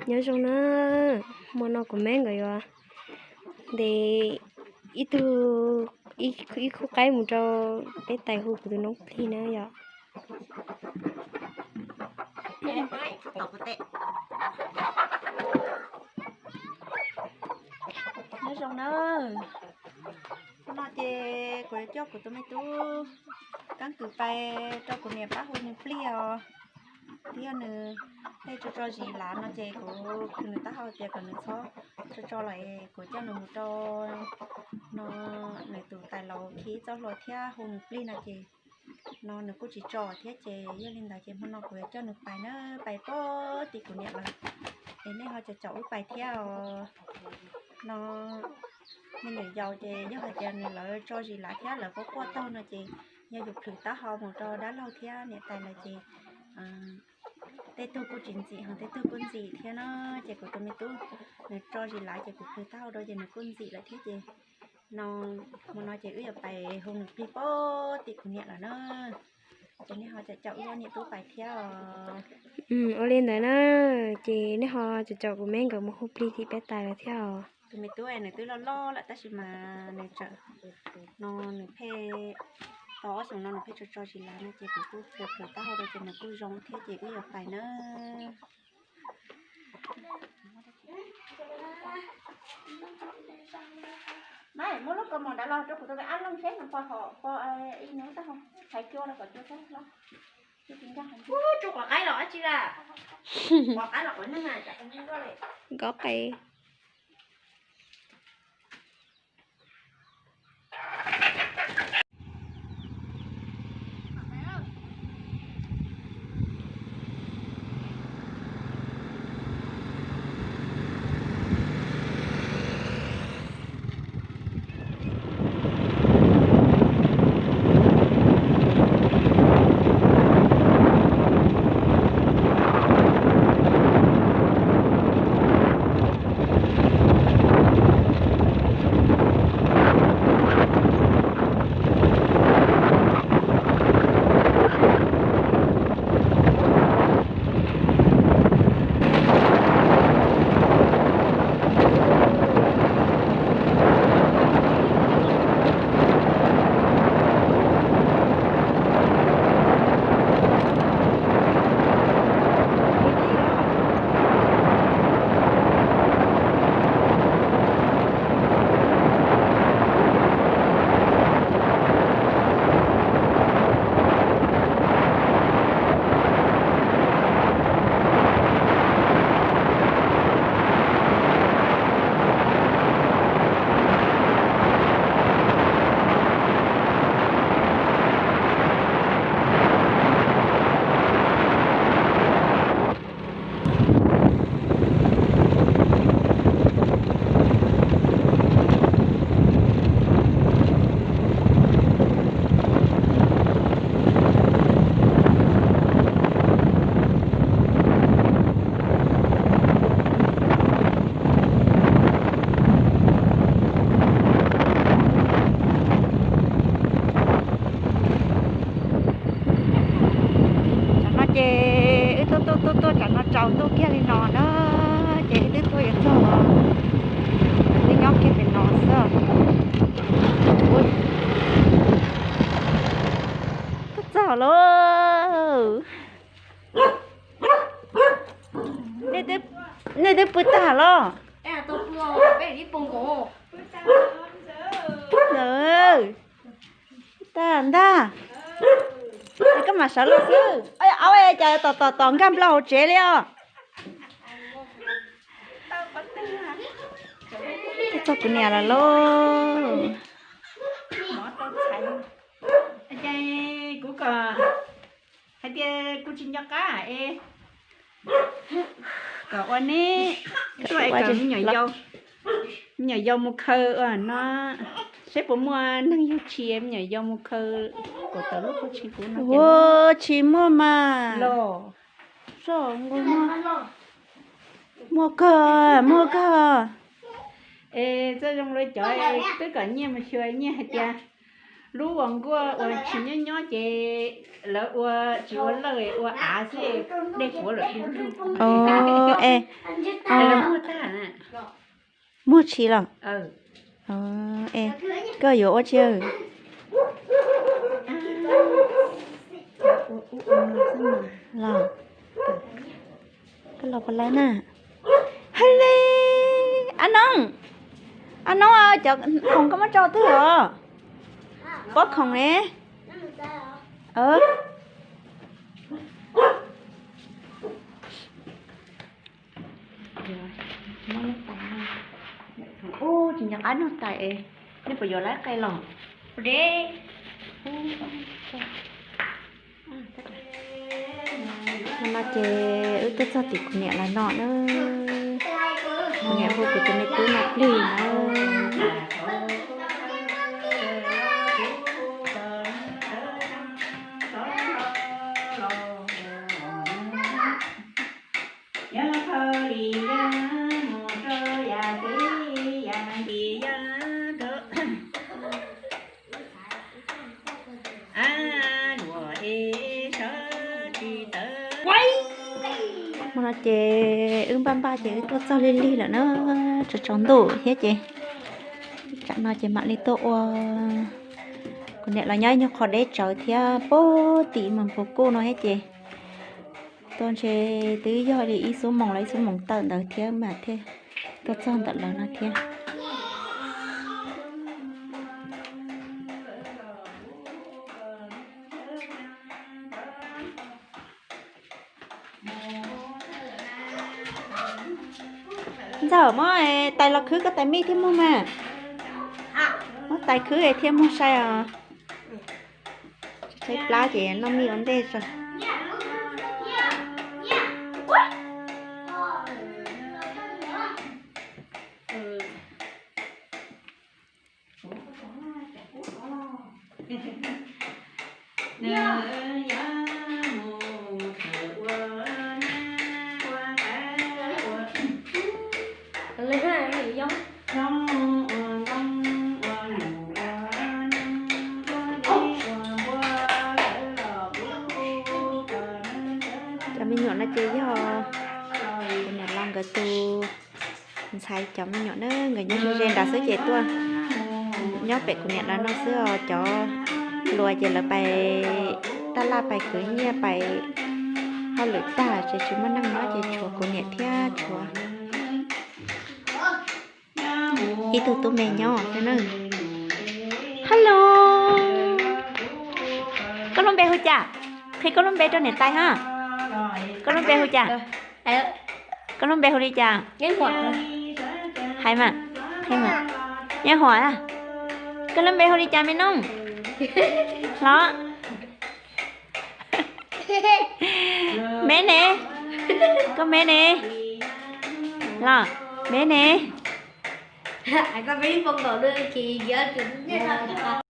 Nyob zoo na, hmo no kuv me nkawd yuav ntes ib tug, ib khub qaib mus rau peb tais hu kuv tus noob plig na yom. Nyob zoo na, hnub no ces kuv yuav coj kuv tus me tub Keeb Kwm pais rau kuv niam pab hu nws plig os. Thiab nws pheej tso tso zis lav no ces kuv khwv nws taub hau tias kom nws txhob tso tso lawm es kuv coj nws mus rau no nws tus tais laus khi txoj hlua thiab hu nws plig no ces no nws kuj tsis tso thiab ces yog li ntawd ces hmo no kuv yuav coj nws pais na, pais pem tim kuv niam lawv es nej ho caum caum wb pais thiab os. No me nyuam yaus ces yog hais tias nws lawv tso zis lav thiab lawv quaj quaj taug no ces yog yus plhws taub hau mus rau dab laug thiab niam tais lawv ces tej tug kuj tsis ntxim ho tej tug kuj ntxim thiab na. Ces kuv tus me tub nws tso zis lav ces kuv plhws taub hau rau ces nws kuj ntxim lawm thiab ces no hmo no ces wb yuav pais hu nws plig pem tim kuv niam lawm na. Ces nej ho caum caum wb ob niam tub pais thiab os. Ua li ntawd na, ces nej ho caum caum kuv me nkawd mus hu plig tim peb tais lawm thiab os. Tus me tub nws twb loj loj lawm tab sis mas nws tseem no nws pheej tau ob xyoos no nws pheej tso tso zis lav no ces kuv kuj plhws taub hau rau ces nws kuj zoo thiab ces wb yuav pais na. Muab lub kaus mom nrad los rau kuv tus me ab looj seb nws puas hom, puas ib hnub tau hais cua los kom cua tau los. Tsuj quav qaib los dab tsi lawm? Quav qaib los quav neeg na, tsam neeg nkoj li. Nkoj qe. Tsam no ces wb tuaj tuaj tuaj tuaj tsam no tsaus ntuj kiag li no na, ces wb twb tuaj yuav txog, twb nyob kiag pem no xwb. Tuaj txog lauj. Nej twb pw tag los? Tag ntag. Koj mam sawv los xwb. Aub, cas tom tom tom nkag nplo hauv tsev li os. Txog kuv niam lawm lauj. Kuv kom hais tias kuv tsis nco qab es kom ua neb tuaj es kom me nyuam yaus, me nyuam yaus mus khaws ua no, seb puas muaj neeg yug tshis me nyuam yaus mus khaws kaum tawm lub qhov tshis kuv no. Tsis muaj mas los. Muaj kawg, muaj kawg. Es txawj zoo li cov twb kom nyiaj mus xyuas nyiaj hais tias lub uas nkuaj uas tsis nyob nyob ces lawv ua tsis ua lawj ua av xwb, dej puav lawm du lug. Es, muag tshis los? Es, koj yuav ua tsi los? Koj los puas lawv na? Hais li, Ab Noob, Ab Noob, cov khoom koj muab tso twg os? Pob khoom ne? Tsis nco qab nug tais, nej puas yuav lab qe los? No ces wb tuaj txog tim kuv niam lawv no na. Kuv niam hu kuv tus me tub no plig na. Hmo no ces wb npaj npaj ces wb tuaj txog lig lig lawm na, tsaus tsaus ntuj thiab ces tsam no ces mam li tuaj ua. Kuv niam los nyob ib nyuag qho deb tsawv thiab, pog tim mas puv kuj no thiab ces tuaj ntshe twb yog li ib xuab moos los ib xuab moos tawm ntawd thiab mas thiaj tuaj txog ntawm lawv no thiab. Ntxawm, muab tais los khwb koj tais mij thiab muag mas. Muab tais khwb thiab muag sai os. Tshaib plab ces noj mij ua ntej tso. Cov me nyuam no ces yog kuv niam los nkawd tus ntxhais cov me nyuam na, nkawd nyob ze ze nrad xwb ces tuaj nyob pem kuv niam lawv no xwb os. Cov hluas ces lawv pais taj laj pais khwv nyiaj pais hauj lwm tag ces tsis muaj neeg nyob ces tshuav kuv niam thiab tshuav ib tug tub me nyob thiab na. Hello, koj lub npe hu cas? Qhia koj lub npe rau niam tais ha. Koj lub npe hu cas? Koj lub npe hu li cas? Hais mas, qhia mas. Nyob Huam a. Koj lub npe hu li cas me nooj? Hlob. Me ne? Koj me ne? Los, me ne?